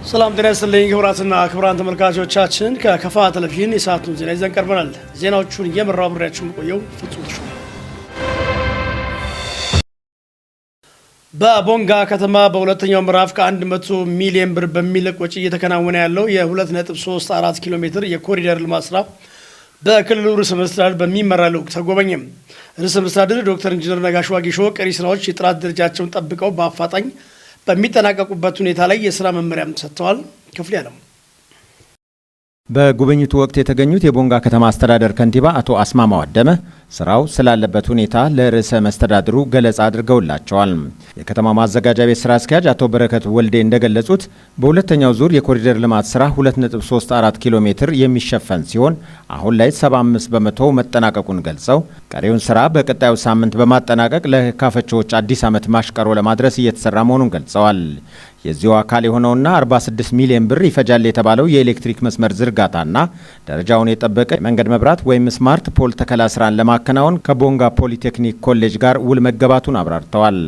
ሰላም ጤና ይስጥልኝ ክቡራትና ክቡራን ተመልካቾቻችን፣ ከከፋ ቴሌቪዥን የሰዓቱን ዜና ይዘን ቀርበናል። ዜናዎቹን እየመራው አብሬያችሁ የምቆየው ፍጹም ተሾመ። በቦንጋ ከተማ በሁለተኛው ምዕራፍ ከ100 ሚሊዮን ብር በሚልቅ ወጪ እየተከናወነ ያለው የ2.34 ኪሎ ሜትር የኮሪደር ልማት ስራ በክልሉ ርዕሰ መስተዳድር በሚመራ ልዑክ ተጎበኘ። ርዕሰ መስተዳድር ዶክተር ኢንጂነር ነጋሽ ዋጌሾ ቀሪ ስራዎች የጥራት ደረጃቸውን ጠብቀው በአፋጣኝ በሚጠናቀቁበት ሁኔታ ላይ የስራ መመሪያም ሰጥተዋል። ክፍሌ አለሙ። በጉብኝቱ ወቅት የተገኙት የቦንጋ ከተማ አስተዳደር ከንቲባ አቶ አስማማው አደመ ስራው ስላለበት ሁኔታ ለርዕሰ መስተዳድሩ ገለጻ አድርገውላቸዋል። የከተማ ማዘጋጃ ቤት ስራ አስኪያጅ አቶ በረከት ወልዴ እንደገለጹት በሁለተኛው ዙር የኮሪደር ልማት ስራ 2.34 ኪሎ ሜትር የሚሸፈን ሲሆን አሁን ላይ 75% መጠናቀቁን ገልጸው ቀሪውን ስራ በቀጣዩ ሳምንት በማጠናቀቅ ለካፈቾዎች አዲስ ዓመት ማሽቀሮ ለማድረስ እየተሰራ መሆኑን ገልጸዋል። የዚሁ አካል የሆነውና 46 ሚሊዮን ብር ይፈጃል የተባለው የኤሌክትሪክ መስመር ዝርጋታና ደረጃውን የጠበቀ የመንገድ መብራት ወይም smart pole ተከላ ስራን ለማከናወን ከቦንጋ ፖሊቴክኒክ ኮሌጅ ጋር ውል መገባቱን አብራርተዋል።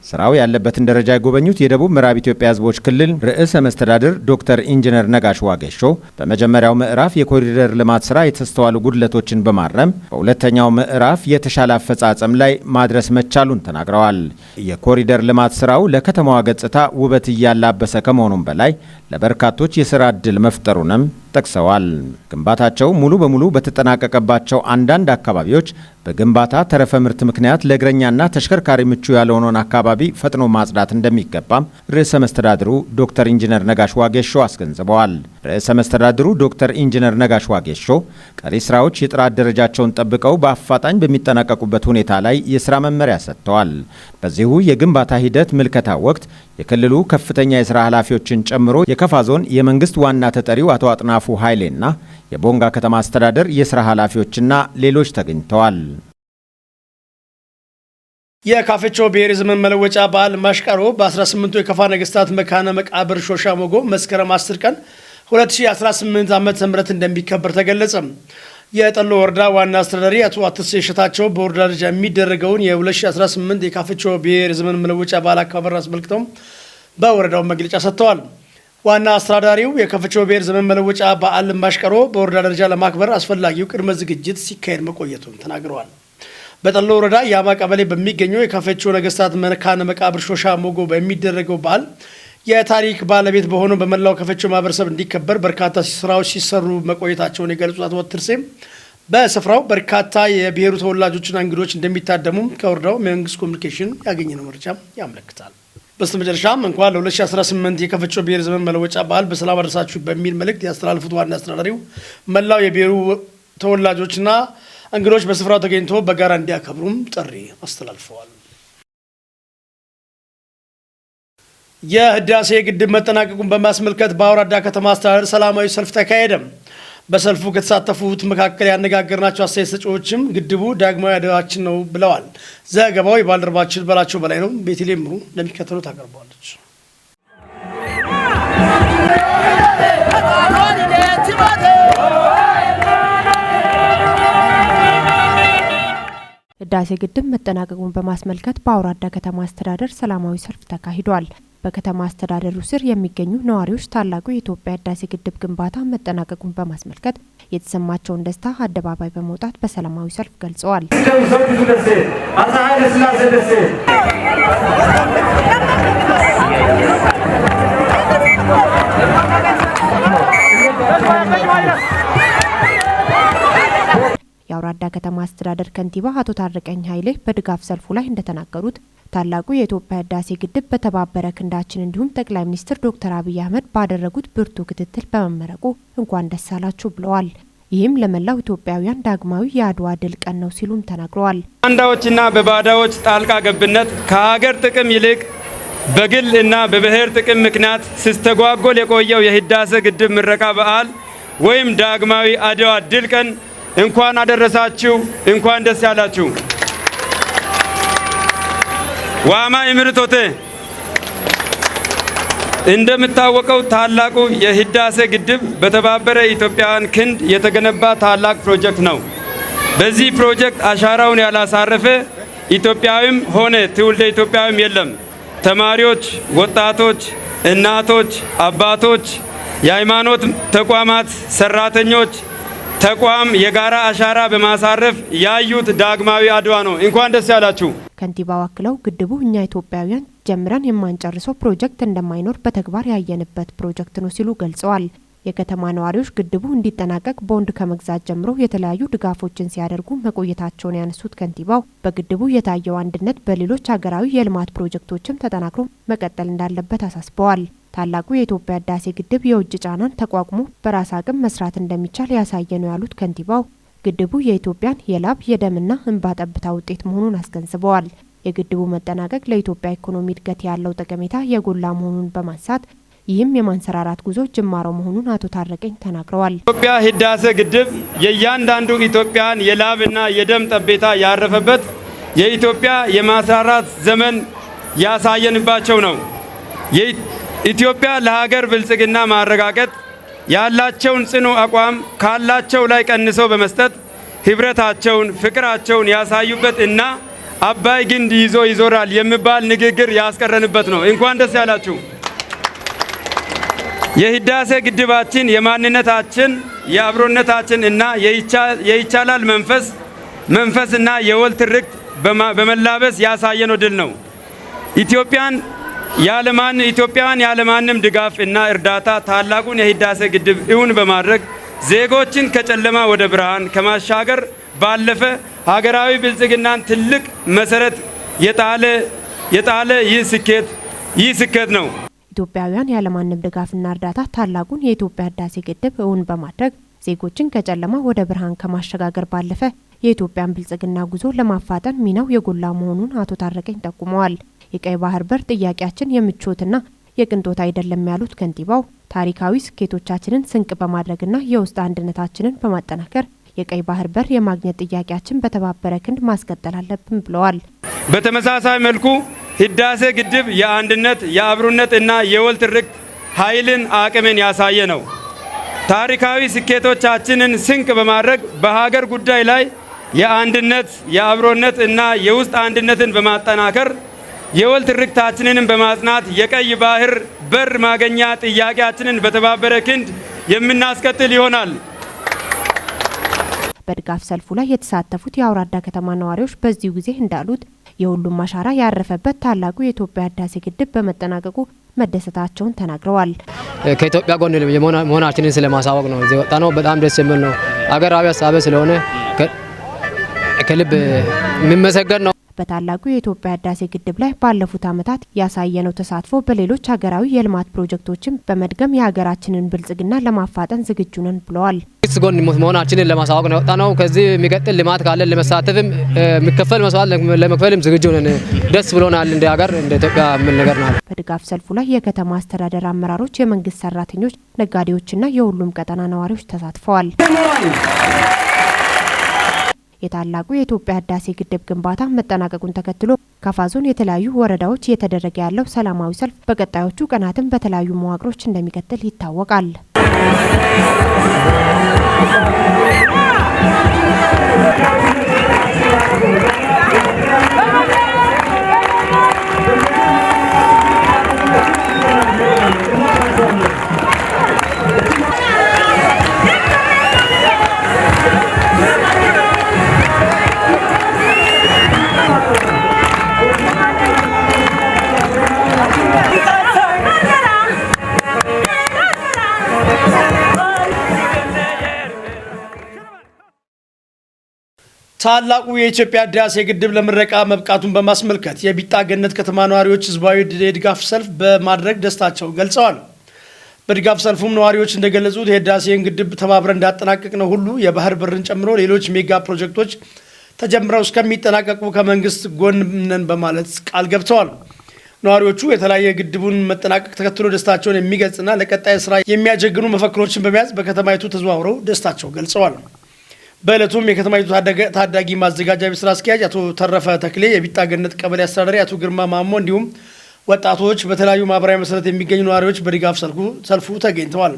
ስራው ያለበትን ደረጃ የጎበኙት የደቡብ ምዕራብ ኢትዮጵያ ሕዝቦች ክልል ርዕሰ መስተዳድር ዶክተር ኢንጂነር ነጋሽ ዋጌሾ በመጀመሪያው ምዕራፍ የኮሪደር ልማት ስራ የተስተዋሉ ጉድለቶችን በማረም በሁለተኛው ምዕራፍ የተሻለ አፈጻጸም ላይ ማድረስ መቻሉን ተናግረዋል። የኮሪደር ልማት ስራው ለከተማዋ ገጽታ ውበት እያላበሰ ከመሆኑም በላይ ለበርካቶች የስራ ዕድል መፍጠሩንም ጠቅሰዋል። ግንባታቸው ሙሉ በሙሉ በተጠናቀቀባቸው አንዳንድ አካባቢዎች በግንባታ ተረፈ ምርት ምክንያት ለእግረኛና ተሽከርካሪ ምቹ ያልሆነውን አካባቢ ፈጥኖ ማጽዳት እንደሚገባም ርዕሰ መስተዳድሩ ዶክተር ኢንጂነር ነጋሽ ዋጌሾ አስገንዝበዋል። ርዕሰ መስተዳድሩ ዶክተር ኢንጂነር ነጋሽ ዋጌሾ ቀሪ ስራዎች የጥራት ደረጃቸውን ጠብቀው በአፋጣኝ በሚጠናቀቁበት ሁኔታ ላይ የስራ መመሪያ ሰጥተዋል። በዚሁ የግንባታ ሂደት ምልከታ ወቅት የክልሉ ከፍተኛ የስራ ኃላፊዎችን ጨምሮ የከፋ ዞን የመንግስት ዋና ተጠሪው አቶ አጥናፉ ኃይሌና የቦንጋ ከተማ አስተዳደር የስራ ኃላፊዎችና ሌሎች ተገኝተዋል። የካፌቾ ብሔር ዘመን መለወጫ በዓል ማሽቀሮ በ18ቱ የከፋ ነገስታት መካነ መቃብር ሾሻ ሞጎ መስከረም 10 ቀን 2018 ዓ.ም እንደሚከበር ተገለጸ። የጠሎ ወረዳ ዋና አስተዳዳሪ አቶ አትርሴ እሸታቸው በወረዳ ደረጃ የሚደረገውን የ2018 የካፌቾ ብሔር ዘመን መለወጫ በዓል አከባበር አስመልክተው በወረዳው መግለጫ ሰጥተዋል። ዋና አስተዳዳሪው የካፌቾ ብሔር ዘመን መለወጫ በዓል ማሽቀሮ በወረዳ ደረጃ ለማክበር አስፈላጊው ቅድመ ዝግጅት ሲካሄድ መቆየቱን ተናግረዋል። በጠሎ ወረዳ የአማ ቀበሌ በሚገኘው የካፌቾ ነገስታት መካነ መቃብር ሾሻ ሞጎ በሚደረገው በዓል የታሪክ ባለቤት በሆነው በመላው ካፌቾ ማህበረሰብ እንዲከበር በርካታ ስራዎች ሲሰሩ መቆየታቸውን የገለጹት አቶ አትርሴ በስፍራው በርካታ የብሔሩ ተወላጆችና እንግዶች እንደሚታደሙ ከወረዳው መንግስት ኮሚኒኬሽን ያገኘነው መረጃ ያመለክታል። በስተመጨረሻም እንኳን ለ2018 የካፌቾ ብሔር ዘመን መለወጫ በዓል በሰላም አደረሳችሁ በሚል መልእክት ያስተላልፉት ዋና አስተዳዳሪው መላው የብሔሩ ተወላጆችና እንግዶች በስፍራው ተገኝቶ በጋራ እንዲያከብሩም ጥሪ አስተላልፈዋል። የህዳሴ ግድብ መጠናቀቁን በማስመልከት በአውራዳ ከተማ አስተዳደር ሰላማዊ ሰልፍ ተካሄደ። በሰልፉ ከተሳተፉት መካከል ያነጋገርናቸው አስተያየት ሰጪዎችም ግድቡ ዳግማዊ አድዋችን ነው ብለዋል። ዘገባው የባልደረባችን በላቸው በላይ ነው። ቤተልሔም ምሩ እንደሚከተለው ታቀርበዋለች። ህዳሴ ግድብ መጠናቀቁን በማስመልከት በአውራዳ ከተማ አስተዳደር ሰላማዊ ሰልፍ ተካሂዷል። በከተማ አስተዳደሩ ስር የሚገኙ ነዋሪዎች ታላቁ የኢትዮጵያ ህዳሴ ግድብ ግንባታ መጠናቀቁን በማስመልከት የተሰማቸውን ደስታ አደባባይ በመውጣት በሰላማዊ ሰልፍ ገልጸዋል። የአውራዳ ከተማ አስተዳደር ከንቲባ አቶ ታረቀኝ ኃይሌ በድጋፍ ሰልፉ ላይ እንደተናገሩት ታላቁ የኢትዮጵያ ህዳሴ ግድብ በተባበረ ክንዳችን እንዲሁም ጠቅላይ ሚኒስትር ዶክተር አብይ አህመድ ባደረጉት ብርቱ ክትትል በመመረቁ እንኳን ደስ አላችሁ ብለዋል። ይህም ለመላው ኢትዮጵያውያን ዳግማዊ የአድዋ ድል ቀን ነው ሲሉም ተናግረዋል። ባንዳዎችና በባዳዎች ጣልቃ ገብነት ከሀገር ጥቅም ይልቅ በግል እና በብሔር ጥቅም ምክንያት ሲስተጓጎል የቆየው የህዳሴ ግድብ ምረቃ በዓል ወይም ዳግማዊ አድዋ ድል ቀን እንኳን አደረሳችሁ፣ እንኳን ደስ ያላችሁ። ዋማ ኢምርቶቴ። እንደሚታወቀው ታላቁ የህዳሴ ግድብ በተባበረ ኢትዮጵያውያን ክንድ የተገነባ ታላቅ ፕሮጀክት ነው። በዚህ ፕሮጀክት አሻራውን ያላሳረፈ ኢትዮጵያዊም ሆነ ትውልደ ኢትዮጵያዊም የለም። ተማሪዎች፣ ወጣቶች እናቶች፣ አባቶች፣ የሃይማኖት ተቋማት ሰራተኞች ተቋም የጋራ አሻራ በማሳረፍ ያዩት ዳግማዊ አድዋ ነው። እንኳን ደስ ያላችሁ። ከንቲባው አክለው ግድቡ እኛ ኢትዮጵያውያን ጀምረን የማንጨርሰው ፕሮጀክት እንደማይኖር በተግባር ያየንበት ፕሮጀክት ነው ሲሉ ገልጸዋል። የከተማ ነዋሪዎች ግድቡ እንዲጠናቀቅ ቦንድ ከመግዛት ጀምሮ የተለያዩ ድጋፎችን ሲያደርጉ መቆየታቸውን ያነሱት ከንቲባው በግድቡ የታየው አንድነት በሌሎች ሀገራዊ የልማት ፕሮጀክቶችም ተጠናክሮ መቀጠል እንዳለበት አሳስበዋል። ታላቁ የኢትዮጵያ ህዳሴ ግድብ የውጭ ጫናን ተቋቁሞ በራስ አቅም መስራት እንደሚቻል ያሳየ ነው ያሉት ከንቲባው ግድቡ የኢትዮጵያን የላብ፣ የደምና እንባ ጠብታ ውጤት መሆኑን አስገንዝበዋል። የግድቡ መጠናቀቅ ለኢትዮጵያ ኢኮኖሚ እድገት ያለው ጠቀሜታ የጎላ መሆኑን በማንሳት ይህም የማንሰራራት ጉዞ ጅማሮ መሆኑን አቶ ታረቀኝ ተናግረዋል። ኢትዮጵያ ህዳሴ ግድብ የእያንዳንዱ ኢትዮጵያን የላብና የደም ጠብታ ያረፈበት የኢትዮጵያ የማንሰራራት ዘመን ያሳየንባቸው ነው። ኢትዮጵያ ለሀገር ብልጽግና ማረጋገጥ ያላቸውን ጽኑ አቋም ካላቸው ላይ ቀንሰው በመስጠት ህብረታቸውን፣ ፍቅራቸውን ያሳዩበት እና አባይ ግንድ ይዞ ይዞራል የሚባል ንግግር ያስቀረንበት ነው። እንኳን ደስ ያላችሁ። የህዳሴ ግድባችን የማንነታችን፣ የአብሮነታችን እና የይቻላል መንፈስና የወል ትርክት በመላበስ ያሳየነው ድል ነው። ኢትዮጵያን ያለማንም ድጋፍ እና እርዳታ ታላቁን የህዳሴ ግድብ እውን በማድረግ ዜጎችን ከጨለማ ወደ ብርሃን ከማሻገር ባለፈ ሀገራዊ ብልጽግናን ትልቅ መሰረት የጣለ ይህ ስኬት ነው። ኢትዮጵያውያን ያለማንም ድጋፍና እርዳታ ታላቁን የኢትዮጵያ ህዳሴ ግድብ እውን በማድረግ ዜጎችን ከጨለማ ወደ ብርሃን ከማሸጋገር ባለፈ የኢትዮጵያን ብልጽግና ጉዞ ለማፋጠን ሚናው የጎላ መሆኑን አቶ ታረቀኝ ጠቁመዋል። የቀይ ባህር በር ጥያቄያችን የምቾትና የቅንጦት አይደለም ያሉት ከንቲባው ታሪካዊ ስኬቶቻችንን ስንቅ በማድረግና የውስጥ አንድነታችንን በማጠናከር የቀይ ባህር በር የማግኘት ጥያቄያችን በተባበረ ክንድ ማስቀጠል አለብን ብለዋል። በተመሳሳይ መልኩ ህዳሴ ግድብ የአንድነት፣ የአብሮነት እና የወል ትርክት ኃይልን አቅምን ያሳየ ነው። ታሪካዊ ስኬቶቻችንን ስንቅ በማድረግ በሀገር ጉዳይ ላይ የአንድነት፣ የአብሮነት እና የውስጥ አንድነትን በማጠናከር የወል ትርክታችንንም በማጽናት የቀይ ባህር በር ማግኛ ጥያቄያችንን በተባበረ ክንድ የምናስቀጥል ይሆናል። በድጋፍ ሰልፉ ላይ የተሳተፉት የአውራዳ ከተማ ነዋሪዎች በዚሁ ጊዜ እንዳሉት የሁሉም አሻራ ያረፈበት ታላቁ የኢትዮጵያ ህዳሴ ግድብ በመጠናቀቁ መደሰታቸውን ተናግረዋል። ከኢትዮጵያ ጎን መሆናችንን ስለማሳወቅ ነው እዚህ የወጣነው። በጣም ደስ የሚል ነው። አገራዊ ሀሳብ ስለሆነ ከልብ የሚመሰገን ነው። በታላቁ የኢትዮጵያ ህዳሴ ግድብ ላይ ባለፉት ዓመታት ያሳየነው ተሳትፎ በሌሎች ሀገራዊ የልማት ፕሮጀክቶችን በመድገም የሀገራችንን ብልጽግና ለማፋጠን ዝግጁ ነን ብለዋል። መንግስት ጎን መሆናችንን ለማሳወቅ ነው የወጣነው። ከዚህ የሚቀጥል ልማት ካለ ለመሳተፍም የሚከፈል መስዋዕት ለመክፈልም ዝግጁ ነን። ደስ ብሎናል። እንደ ሀገር እንደ ኢትዮጵያ የሚል ነገር ነው። በድጋፍ ሰልፉ ላይ የከተማ አስተዳደር አመራሮች፣ የመንግስት ሰራተኞች፣ ነጋዴዎችና የሁሉም ቀጠና ነዋሪዎች ተሳትፈዋል። የታላቁ የኢትዮጵያ ህዳሴ ግድብ ግንባታ መጠናቀቁን ተከትሎ ካፋ ዞን የተለያዩ ወረዳዎች እየተደረገ ያለው ሰላማዊ ሰልፍ በቀጣዮቹ ቀናትም በተለያዩ መዋቅሮች እንደሚቀጥል ይታወቃል። ታላቁ የኢትዮጵያ ህዳሴ ግድብ ለምረቃ መብቃቱን በማስመልከት የቢጣ ገነት ከተማ ነዋሪዎች ህዝባዊ የድጋፍ ሰልፍ በማድረግ ደስታቸውን ገልጸዋል። በድጋፍ ሰልፉም ነዋሪዎች እንደገለጹት የህዳሴን ግድብ ተባብረን እንዳጠናቀቅነው ሁሉ የባህር በርን ጨምሮ ሌሎች ሜጋ ፕሮጀክቶች ተጀምረው እስከሚጠናቀቁ ከመንግስት ጎን ነን በማለት ቃል ገብተዋል። ነዋሪዎቹ የተለያየ ግድቡን መጠናቀቅ ተከትሎ ደስታቸውን የሚገልጽና ለቀጣይ ስራ የሚያጀግኑ መፈክሮችን በመያዝ በከተማይቱ ተዘዋውረው ደስታቸው ገልጸዋል። በዕለቱም የከተማይቱ ታዳጊ ማዘጋጃ ቤት ስራ አስኪያጅ አቶ ተረፈ ተክሌ፣ የቢጣ ገነት ቀበሌ አስተዳዳሪ አቶ ግርማ ማሞ እንዲሁም ወጣቶች፣ በተለያዩ ማህበራዊ መሰረት የሚገኙ ነዋሪዎች በድጋፍ ሰልፉ ተገኝተዋል።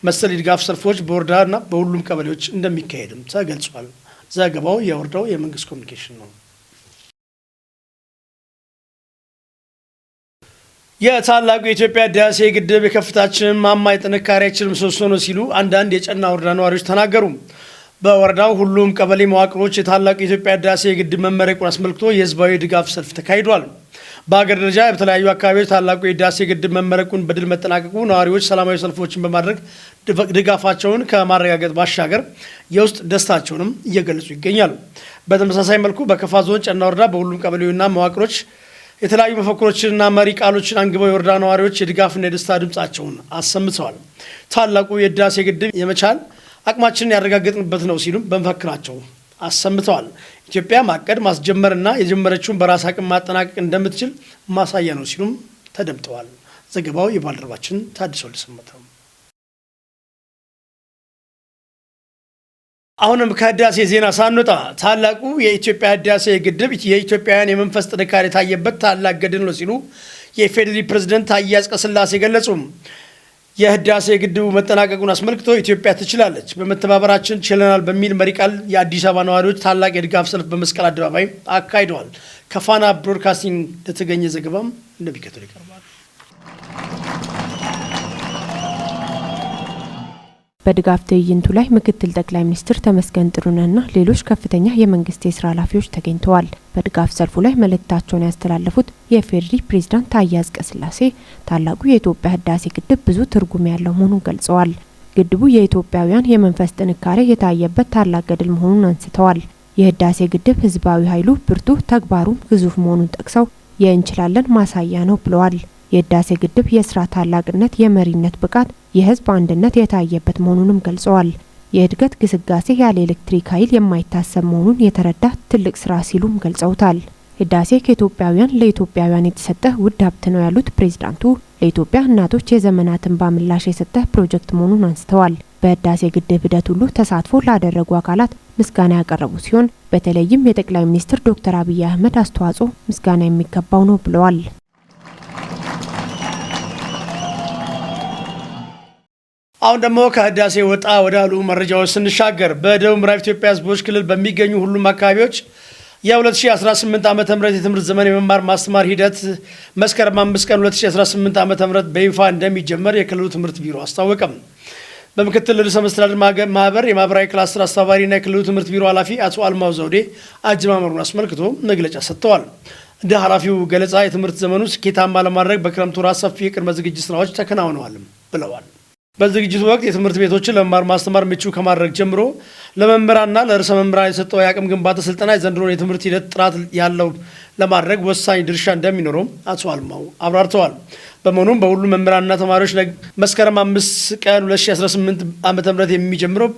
መሰል የድጋፍ ሰልፎች በወረዳና በሁሉም ቀበሌዎች እንደሚካሄድም ተገልጿል። ዘገባው የወረዳው የመንግስት ኮሚኒኬሽን ነው። የታላቁ የኢትዮጵያ ህዳሴ ግድብ የከፍታችን ማማ የጥንካሬያችን ምሰሶ ነው ሲሉ አንዳንድ የጨና ወረዳ ነዋሪዎች ተናገሩ። በወረዳው ሁሉም ቀበሌ መዋቅሮች የታላቁ የኢትዮጵያ ህዳሴ ግድብ መመረቁን አስመልክቶ የህዝባዊ ድጋፍ ሰልፍ ተካሂዷል። በሀገር ደረጃ በተለያዩ አካባቢዎች ታላቁ የህዳሴ ግድብ መመረቁን በድል መጠናቀቁ ነዋሪዎች ሰላማዊ ሰልፎችን በማድረግ ድጋፋቸውን ከማረጋገጥ ባሻገር የውስጥ ደስታቸውንም እየገለጹ ይገኛሉ። በተመሳሳይ መልኩ በከፋ ዞን ጨና ወረዳ በሁሉም ቀበሌና መዋቅሮች የተለያዩ መፈክሮችንና መሪ ቃሎችን አንግበው የወረዳ ነዋሪዎች የድጋፍና የደስታ ድምፃቸውን አሰምተዋል። ታላቁ የህዳሴ ግድብ የመቻል አቅማችንን ያረጋገጥንበት ነው ሲሉም በመፈክራቸው አሰምተዋል። ኢትዮጵያ ማቀድ ማስጀመርና የጀመረችውን በራስ አቅም ማጠናቀቅ እንደምትችል ማሳያ ነው ሲሉም ተደምጠዋል። ዘገባው የባልደረባችን ታድሶ ልሰመት ነው። አሁንም ከህዳሴ ዜና ሳንወጣ ታላቁ የኢትዮጵያ ህዳሴ ግድብ የኢትዮጵያውያን የመንፈስ ጥንካሬ የታየበት ታላቅ ገድል ነው ሲሉ የኢፌዴሪ ፕሬዝደንት ታዬ አጽቀሥላሴ ገለጹ። የህዳሴ ግድቡ መጠናቀቁን አስመልክቶ ኢትዮጵያ ትችላለች፣ በመተባበራችን ችለናል በሚል መሪ ቃል የአዲስ አበባ ነዋሪዎች ታላቅ የድጋፍ ሰልፍ በመስቀል አደባባይ አካሂደዋል። ከፋና ብሮድካስቲንግ ለተገኘ ዘገባም እንደሚከተለው ይቀርባል። በድጋፍ ትዕይንቱ ላይ ምክትል ጠቅላይ ሚኒስትር ተመስገን ጥሩነህና ሌሎች ከፍተኛ የመንግስት የስራ ኃላፊዎች ተገኝተዋል። በድጋፍ ሰልፉ ላይ መልእክታቸውን ያስተላለፉት የኢፌዴሪ ፕሬዝዳንት ታዬ አጽቀሥላሴ ታላቁ የኢትዮጵያ ህዳሴ ግድብ ብዙ ትርጉም ያለው መሆኑን ገልጸዋል። ግድቡ የኢትዮጵያውያን የመንፈስ ጥንካሬ የታየበት ታላቅ ገድል መሆኑን አንስተዋል። የህዳሴ ግድብ ህዝባዊ ኃይሉ ብርቱ፣ ተግባሩም ግዙፍ መሆኑን ጠቅሰው የእንችላለን ማሳያ ነው ብለዋል። የህዳሴ ግድብ የስራ ታላቅነት፣ የመሪነት ብቃት፣ የህዝብ አንድነት የታየበት መሆኑንም ገልጸዋል። የእድገት ግስጋሴ ያለ ኤሌክትሪክ ኃይል የማይታሰብ መሆኑን የተረዳ ትልቅ ስራ ሲሉም ገልጸውታል። ህዳሴ ከኢትዮጵያውያን ለኢትዮጵያውያን የተሰጠ ውድ ሀብት ነው ያሉት ፕሬዝዳንቱ ለኢትዮጵያ እናቶች የዘመናት እንባ ምላሽ የሰጠ ፕሮጀክት መሆኑን አንስተዋል። በህዳሴ ግድብ ሂደት ሁሉ ተሳትፎ ላደረጉ አካላት ምስጋና ያቀረቡ ሲሆን በተለይም የጠቅላይ ሚኒስትር ዶክተር አብይ አህመድ አስተዋጽኦ ምስጋና የሚገባው ነው ብለዋል። አሁን ደግሞ ከህዳሴ ወጣ ወዳሉ መረጃዎች ስንሻገር በደቡብ ምዕራብ ኢትዮጵያ ህዝቦች ክልል በሚገኙ ሁሉም አካባቢዎች የ2018 ዓ.ም የትምህርት ዘመን የመማር ማስተማር ሂደት መስከረም 5 ቀን 2018 ዓ.ም በይፋ እንደሚጀመር የክልሉ ትምህርት ቢሮ አስታወቀም። በምክትል ርዕሰ መስተዳድር ማህበር የማህበራዊ ክላስተር አስተባባሪና የክልሉ ትምህርት ቢሮ ኃላፊ አቶ አልማው ዘውዴ አጀማመሩን አስመልክቶ መግለጫ ሰጥተዋል። እንደ ኃላፊው ገለጻ የትምህርት ዘመኑ ስኬታማ ለማድረግ በክረምቱ ወራት ሰፊ የቅድመ ዝግጅት ስራዎች ተከናውነዋል ብለዋል። በዝግጅቱ ወቅት የትምህርት ቤቶችን ለመማር ማስተማር ምቹ ከማድረግ ጀምሮ ለመምህራንና ለርዕሰ መምህራን የሰጠው የአቅም ግንባታ ስልጠና የዘንድሮን የትምህርት ሂደት ጥራት ያለው ለማድረግ ወሳኝ ድርሻ እንደሚኖረው አቶ አልማው አብራርተዋል። በመሆኑም በሁሉም መምህራንና ተማሪዎች መስከረም 5 ቀን 2018 ዓ.ም የሚጀምረው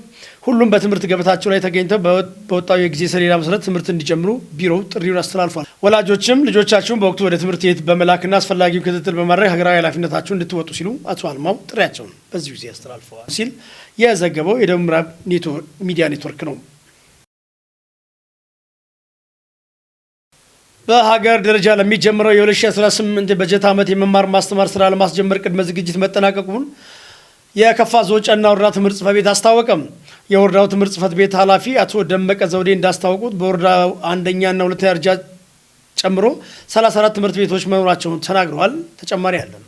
ሁሉም በትምህርት ገበታቸው ላይ ተገኝተው በወጣው የጊዜ ሰሌዳ መሰረት ትምህርት እንዲጀምሩ ቢሮው ጥሪውን አስተላልፏል። ወላጆችም ልጆቻቸውን በወቅቱ ወደ ትምህርት ቤት በመላክና አስፈላጊውን ክትትል በማድረግ ሀገራዊ ኃላፊነታቸውን እንድትወጡ ሲሉ አቶ አልማው ጥሪያቸውን በዚሁ ጊዜ አስተላልፈዋል ሲል የዘገበው የደቡብ ምዕራብ ሚዲያ ኔትወርክ ነው። በሀገር ደረጃ ለሚጀምረው የ2018 በጀት ዓመት የመማር ማስተማር ስራ ለማስጀመር ቅድመ ዝግጅት መጠናቀቁን የከፋ ዞን ጨና ወረዳ ትምህርት ጽሕፈት ቤት አስታወቀም። የወረዳው ትምህርት ጽሕፈት ቤት ኃላፊ አቶ ደመቀ ዘውዴ እንዳስታወቁት በወረዳው አንደኛና ሁለተኛ ደረጃ ጨምሮ 34 ትምህርት ቤቶች መኖራቸውን ተናግረዋል። ተጨማሪ አለን።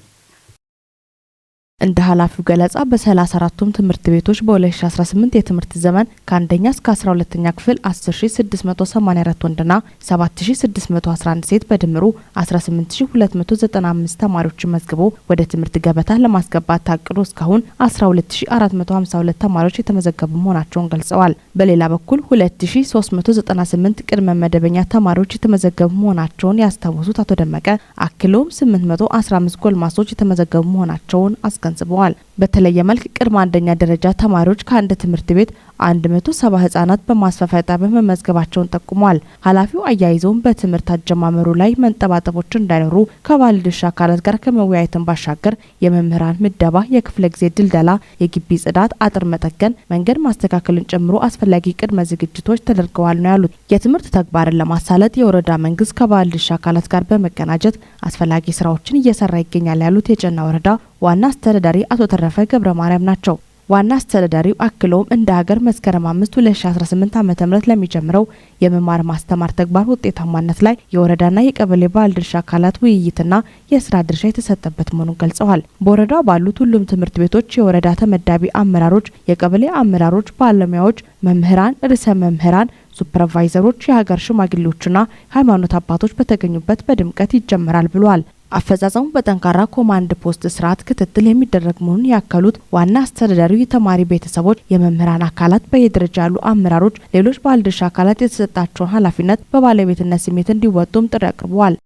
እንደ ኃላፊው ገለጻ በ34ቱም ትምህርት ቤቶች በ2018 የትምህርት ዘመን ከአንደኛ እስከ 12ኛ ክፍል 10684 ወንድና 7611 ሴት በድምሩ 18295 ተማሪዎችን መዝግቦ ወደ ትምህርት ገበታ ለማስገባት ታቅዶ እስካሁን 12452 ተማሪዎች የተመዘገቡ መሆናቸውን ገልጸዋል። በሌላ በኩል 2398 ቅድመ መደበኛ ተማሪዎች የተመዘገቡ መሆናቸውን ያስታወሱት አቶ ደመቀ አክለውም 815 ጎልማሶች የተመዘገቡ መሆናቸውን አስገንዝበዋል። በተለየ መልክ ቅድመ አንደኛ ደረጃ ተማሪዎች ከአንድ ትምህርት ቤት 170 ህጻናት በማስፋፊያ ጣቢያ መመዝገባቸውን ጠቁመዋል። ኃላፊው አያይዘውም በትምህርት አጀማመሩ ላይ መንጠባጠቦች እንዳይኖሩ ከባለድርሻ አካላት ጋር ከመወያየትን ባሻገር የመምህራን ምደባ፣ የክፍለ ጊዜ ድልደላ፣ የግቢ ጽዳት፣ አጥር መጠገን፣ መንገድ ማስተካከልን ጨምሮ አስፈላጊ ቅድመ ዝግጅቶች ተደርገዋል ነው ያሉት። የትምህርት ተግባርን ለማሳለጥ የወረዳ መንግስት ከባለድርሻ አካላት ጋር በመቀናጀት አስፈላጊ ስራዎችን እየሰራ ይገኛል ያሉት የጨና ወረዳ ዋና አስተዳዳሪ አቶ ተረፈ ገብረ ማርያም ናቸው። ዋና አስተዳዳሪው አክለውም እንደ ሀገር መስከረም 5 2018 ዓ.ም ለሚጀምረው የመማር ማስተማር ተግባር ውጤታማነት ላይ የወረዳና የቀበሌ ባለድርሻ አካላት ውይይትና የስራ ድርሻ የተሰጠበት መሆኑን ገልጸዋል። በወረዳው ባሉት ሁሉም ትምህርት ቤቶች የወረዳ ተመዳቢ አመራሮች፣ የቀበሌ አመራሮች፣ ባለሙያዎች፣ መምህራን፣ ርዕሰ መምህራን፣ ሱፐርቫይዘሮች፣ የሀገር ሽማግሌዎችና ሃይማኖት አባቶች በተገኙበት በድምቀት ይጀመራል ብሏል። አፈጻጸሙ በጠንካራ ኮማንድ ፖስት ስርዓት ክትትል የሚደረግ መሆኑን ያከሉት ዋና አስተዳዳሪው የተማሪ ቤተሰቦች፣ የመምህራን አካላት፣ በየደረጃ ያሉ አመራሮች፣ ሌሎች ባለድርሻ አካላት የተሰጣቸውን ኃላፊነት በባለቤትነት ስሜት እንዲወጡም ጥሪ አቅርበዋል።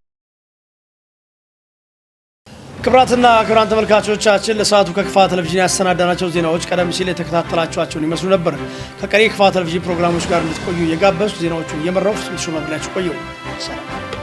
ክቡራትና ክቡራን ተመልካቾቻችን፣ ለሰዓቱ ከክፋ ቴሌቪዥን ያሰናዳናቸው ዜናዎች ቀደም ሲል የተከታተላችኋቸውን ይመስሉ ነበር። ከቀሪ የክፋ ቴሌቪዥን ፕሮግራሞች ጋር እንድትቆዩ እየጋበዝኩ፣ ዜናዎቹን እየመራሁ ፍጹም ተሾመ አብሬያችሁ ቆየሁ። ሰላም።